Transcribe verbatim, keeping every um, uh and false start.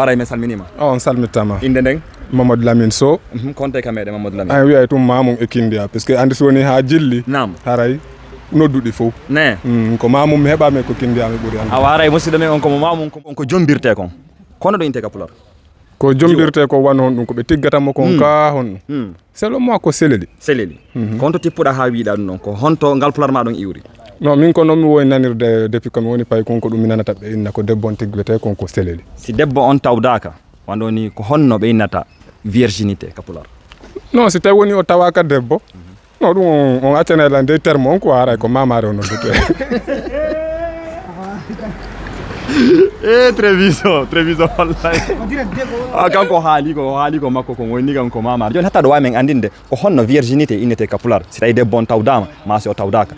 Haray, mi salminiima. On salmittaama. Innde nden? Mamadou Lamine Sow. Mhm, ko honto e ka meɗen Mamadou Lamine? Ay, wiyay tum Mamum e Kindiya, parce que anndi so woni haa jilli, naam, haray nodduɗi fof. Ne. Mm, ko Mamum mi heɓa, mais ko Kindiya mi ɓuri anndude. Awa, haray musidɗo men on ko mo Mamum, ko, on ko jombirte kon. Kono ɗo inte ka Pular? Ko jombirte ko wano honɗum, ko ɓe tiggata mo kon, hmm, ka honɗum? Hmm. Selon moi ko seleli. Seleli. Mhm. Ko honto tippuɗa haa wiiɗa ɗum ɗon? Ko honto ngal Pular ma ɗon iwri? Non, min ko non mi wowi nanirde depuis ko mi woni paykun, ko ɗum mi nanata ɓe inna ko debbo on tiggete kon ko seleli. Si debbo on tawdaaka, wano ni ko honno ɓe innata virginité ka Pular? Non, si tawi woni o tawaaka debbo, non, ɗum on, on accana lan dey terme on ko haray ko mamare o noddete. Eh, Treviso, Treviso, wallahi. Ah, kanko haali ko, haali ko makko ko woni kan ko mamare. Joni hatta ɗo wa men anndinde ko honno virginité innete ka Pular. Si tawi debbo on tawdaama, ma si o tawdaaka.